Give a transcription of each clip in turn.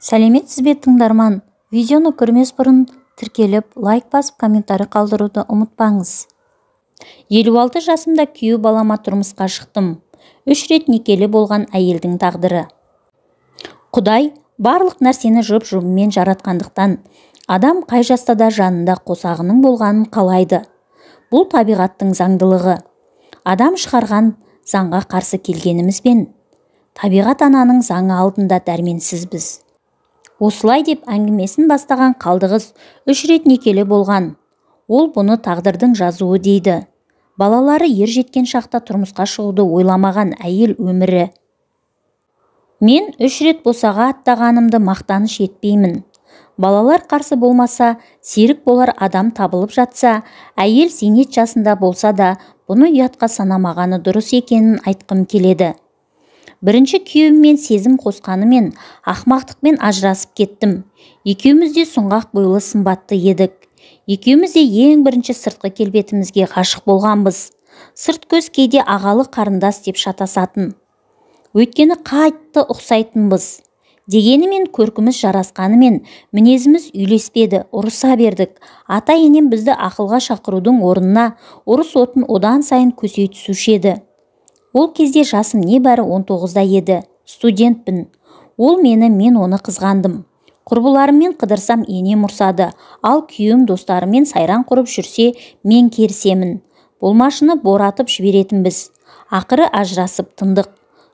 Сәлеметсіз бе, тыңдарман! Видеоны көрмес бұрын тіркеліп, лайк басып, комментарий қалдыруды ұмытпаңыз. 56 жасымда күйеу балама тұрмысқа шықтым. 3 рет некелі болған әйелдің тағдыры. Құдай барлық нәрсені жұп-жұбымен жаратқандықтан, адам қай жаста да жанында қосағының болғанын қалайды. Бұл табиғаттың заңдылығы. Адам шығарған заңға қарсы келгенімізбен, табиғат ананың заңы алдында дәрменсізбіз. Осылай деп әңгімесін бастаған Қалдығыз 3 рет некелі болған. Ол бұны тағдырдың жазуы дейді. Балалары ер жеткен шақта тұрмысқа шығуды ойламаған әйел өмірі. Мен 3 рет босаға аттағанымды мақтаныш етпеймін. Балалар қарсы болмаса, серік болар адам табылып жатса, әйел зейнет жасында болса да, бұны ұятқа санамағаны дұрыс екенін айтқым келеді. Бірінші күйеуіммен сезім қосқанымен, ақмақтықпен ажырасып кеттім. Екеуміз де сұңғақ бойлы сымбатты едік. Екеуміз де ең бірінші сыртқы келбетімізге ғашық болғанбыз. Сырт көз кейде ағалы қарындас деп шатасатын. Өйткені қатты ұқсайтынбыз. Дегенімен көркіміз жарасқанымен мінезіміз үйлеспеді, ұрыса бердік. Ата-енем бізді ақылға шақырудың орнына ұрыс отын одан сайын көсей түсуші еді. Ол кезде жасым небәрі 19-да еді. Студентпін. Ол мені, мен оны қызғандым. Құрбыларыммен қыдырсам енем ұрсады, ал күйеуім достарымен сайран құрып жүрсе, мен керісемін. Болмашыны боратып жіберетінбіз. Ақыры ажырасып тындық.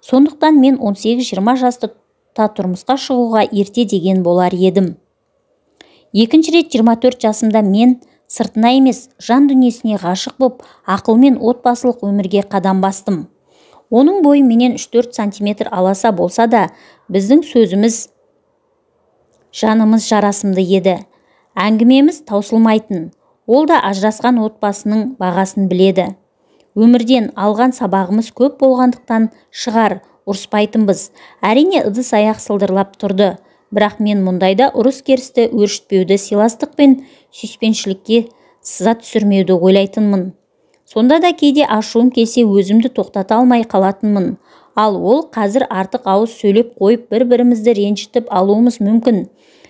Сондықтан мен 18-20 жаста тұрмысқа шығуға ерте деген болар едім. Екінші рет 24 жасымда мен сыртына емес, жан дүниесіне ғашық боп, ақылмен отбасылық өмірге қадам бастым. Оның бойы менен 3-4 сантиметр аласа болса да, біздің сөзіміз, жанымыз жарасымды еді. Әңгімеміз таусылмайтын. Ол да ажырасқан отбасының бағасын біледі. Өмірден алған сабағымыз көп болғандықтан шығар, ұрыспайтынбыз. Әрине ыдыс аяқ сылдырлап тұрды. Бірақ мен мұндайда ұрыс-керісті өршітпеуді, сыйластық пен сүйіспеншілікке сызат түсірмеуді ойлайтынмын. Сонда да кейде ашуым келсе өзімді тоқтата алмай қалатынмын. Ал ол қазір артық ауыз сөйлеп қойып бір-бірімізді ренжітіп алуымыз мүмкін.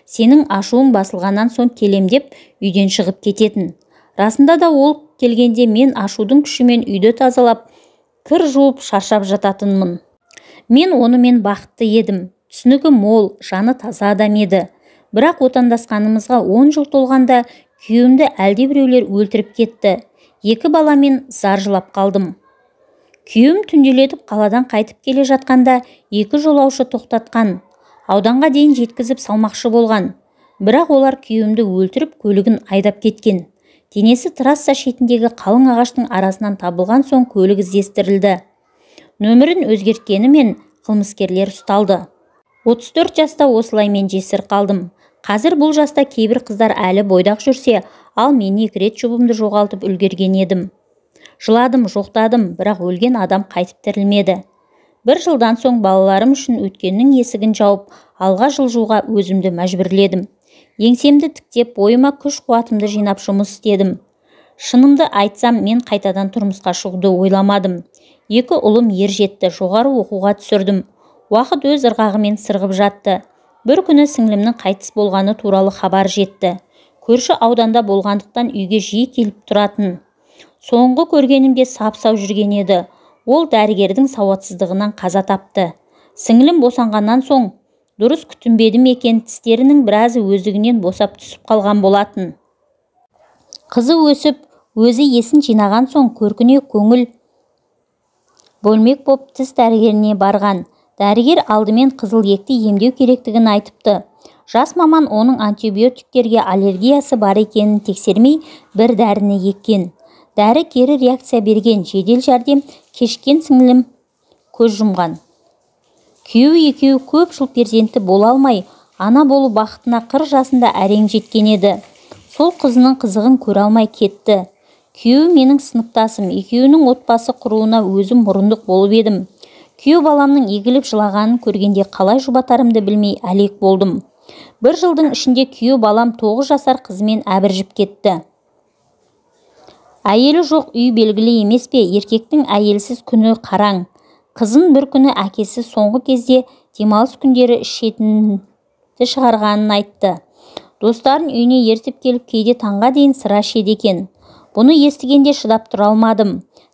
Сенің ашуың басылғаннан соң келем деп үйден шығып кететін. Расында да ол келгенде мен ашудың күшімен үйді тазалап, кір жуып шаршап жататынмын. Мен онымен бақытты едім. Түсінігі мол, жаны таза адам еді. Бірақ отандасқанымызға 10 жыл толғанда күйеуімді әлдебіреулер өлтіріп кетті. 2 баламен зар жылап қалдым. Күйеуім түнделетіп қаладан қайтып келе жатқанда 2 жолаушы тоқтатқан. Ауданға дейін жеткізіп салмақшы болған. Бірақ олар күйеуімді өлтіріп көлігін айдап кеткен. Денесі трасса шетіндегі қалың ағаштың арасынан табылған соң көлік іздестірілді. Нөмірін өзгерткенімен қылмыскерлер ұсталды. 34 жаста осылай мен жесір қалдым. Қазір бұл жаста кейбір қыздар әлі бойдақ жүрсе, ал мен 2 рет жұбымды жоғалтып үлгерген едім. Жыладым, жоқтадым, бірақ өлген адам қайтып тірілмеді. Бір жылдан соң балаларым үшін өткеннің есігін жауып, алға жылжуға өзімді мәжбүрледім. Еңсемді тіктеп, бойыма күш қуатымды жинап жұмыс істедім. Шынымды айтсам, мен қайтадан тұрмысқа шығуды ойламадым. 2 ұлым ер жетті, жоғары оқуға түсірдім. Уақыт өз ырғағымен сырғып жатты. Бір күні сіңлімнің қайтыс болғаны туралы хабар жетті. Көрші ауданда болғандықтан үйге жиі келіп тұратын. Соңғы көргенімде сап-сау жүрген еді. Ол дәрігердің сауатсыздығынан қаза тапты. Сіңлім босанғаннан соң дұрыс күтінбедім екен, тістерінің біразы өздігінен босап түсіп қалған болатын. Қызы өсіп, өзі есін жинаған соң көркіне көңіл бөлмек боп тіс дәрігеріне барған. Дәрігер алдымен қызыл екті емдеу керектігін айтыпты. Жас маман оның антибиотиктерге аллергиясы бар екенін тексермей бір дәріні еккен. Дәрі кері реакция берген, жедел жәрдем кешкен сіңлім көз жұмған. Күйеуі екеуі көп жыл перзентті бола алмай, ана болу бақытына 40 жасында әрең жеткен еді. Сол қызының қызығын көре алмай кетті. Күйеуі менің сыныптасым, екеуінің отбасы құруына өзім мұрындық болып едім. Күйеу баламның егіліп жылағанын көргенде қалай жұбатарымды білмей әлек болдым. Бір жылдың ішінде күйеу балам 9 жасар қызымен әбіржіп кетті. Әйелі жоқ үй белгілі емес пе, еркектің әйелсіз күні қараң. Қызын бір күні әкесі соңғы кезде демалыс күндері ішетін Тіпті шығарғанын айтты. Достарын үйіне ертіп келіп, кейде таңға дейін сыра ішеді екен. Бұны естігенде шыдап тұра алмадым.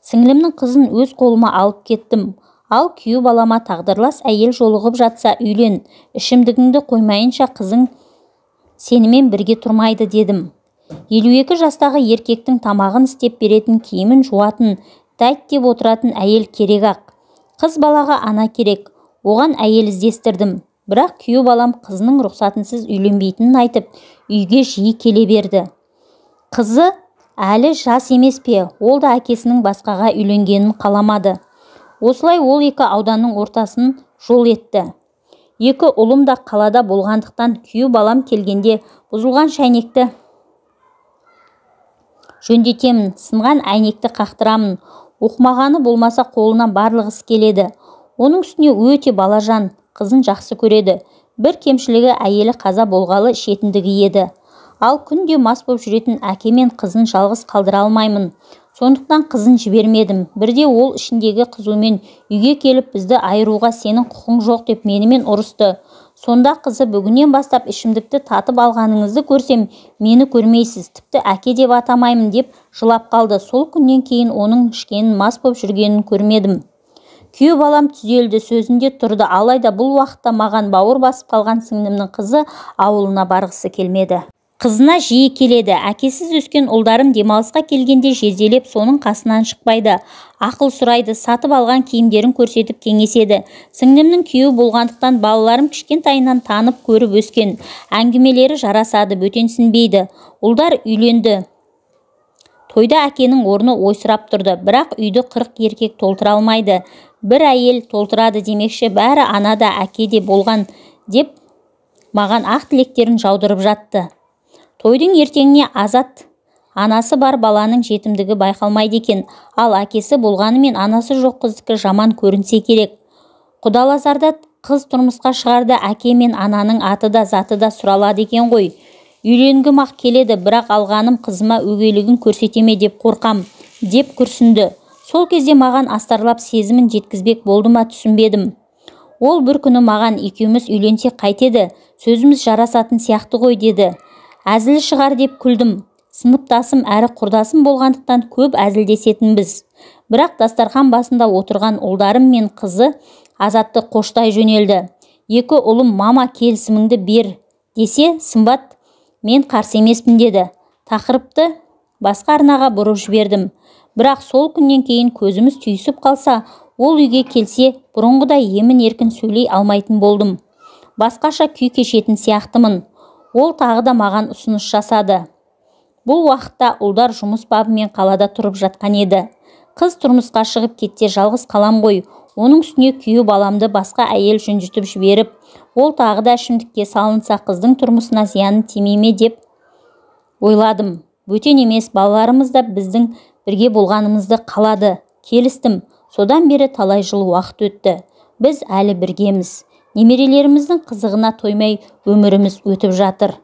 Сіңлімнің қызын өз қолыма алып кеттім. Ал күйеу балама тағдырлас әйел жолығып жатса үйлен, ішімдігіңді қоймайынша қызың сенімен бірге тұрмайды дедім. 52 жастағы еркектің тамағын істеп беретін, киімін жуатын, тәйт деп отыратын әйел керек-ақ. Қыз балаға ана керек. Оған әйел іздестірдім. Бірақ күйеу балам қызының рұқсатынсыз үйленбейтінін айтып, үйге жиі келе берді. Қызы әлі жас емес пе, ол да әкесінің басқаға үйленгенін қаламады. Осылай ол екі ауданның ортасын жол етті. Екі ұлым да қалада болғандықтан күйеу балам келгенде бұзылған шәйнекті жөндетемін, сынған әйнекті қақтырамын. Оқымағаны болмаса қолынан барлық іс келеді. Оның үстіне өте балажан, қызын жақсы көреді. Бір кемшілігі әйелі қаза болғалы ішетіндігі еді. Ал күнде мас боп жүретін әке мен қызын жалғыз қалдыра алмаймын. Сондықтан қызын жібермедім. Бірде ол ішіндегі қызумен үйге келіп, бізді айыруға сенің құқың жоқ деп менімен ұрысты. Сонда қызы бүгіннен бастап ішімдікті татып алғаныңызды көрсем, мені көрмейсіз, тіпті әке деп атамаймын деп жылап қалды. Сол күннен кейін оның ішкенін, мас боп жүргенін көрмедім. Күйеу балам түзелді, сөзінде тұрды. Алайда бұл уақытта маған бауыр басып қалған сіңлімнің қызы ауылына барғысы келмеді. Қызына жиі келеді. Әкесіз өскен ұлдарым демалысқа келгенде жезделеп соның қасынан шықпайды. Ақыл сұрайды, сатып алған киімдерін көрсетіп кеңеседі. Сіңлімнің күйеуі болғандықтан балаларым кішкентайынан танып көріп өскен. Әңгімелері жарасады, бөтенсінбейді. Ұлдар үйленді. Тойда әкенің орны ойсырап тұрды. Бірақ үйді 40 еркек толтыра алмайды. Бір әйел толтырады демекші, бәрі ана да әке де болған деп маған ақ тілектерін жаудырып жатты. Тойдың ертеңіне Азат анасы бар баланың жетімдігі байқалмайды екен, ал әкесі болғанымен анасы жоқ қыздікі жаман көрінсе керек. Құдалазарда қыз тұрмысқа шығарда әке мен ананың аты да заты да сұралады екен ғой. Үйленгім-ақ келеді, бірақ алғаным қызыма өгейлігін көрсетеме деп қорқам, деп күрсінді. Сол кезде маған астарлап сезімін жеткізбек болды ма түсінбедім. Ол бір күні маған екеуміз үйленсек қайтеді, сөзіміз жарасатын сияқты ғой деді. Әзіл шығар деп күлдім. Сыныптасым әрі құрдасым болғандықтан көп әзілдесетінбіз. Бірақ дастархан басында отырған ұлдарым мен қызы Азатты қоштай жөнелді. Екі ұлым мама келісіміңді бер десе, Сымбат мен қарсы емеспін деді. Тақырыпты басқа арнаға бұрып жібердім. Бірақ сол күннен кейін көзіміз түйісіп қалса, ол үйге келсе, бұрынғыдай емін-еркін сөйлей алмайтын болдым. Басқаша күй кешетін сияқтымын. Ол тағы да маған ұсыныс жасады. Бұл уақытта ұлдар жұмыс бабымен қалада тұрып жатқан еді. Қыз тұрмысқа шығып кетсе жалғыз қалам ғой. Оның үстіне күйеу баламды басқа әйел жүнжітіп жіберіп, ол тағы да ішімдікке салынса қыздың тұрмысына зияны тимей ме деп ойладым. Бөтен емес, балаларымыз да біздің бірге болғанымызды қалады. Келістім. Содан бері талай жыл уақыт өтті. Біз әлі біргеміз. Немерелеріміздің қызығына тоймай өміріміз өтіп жатыр.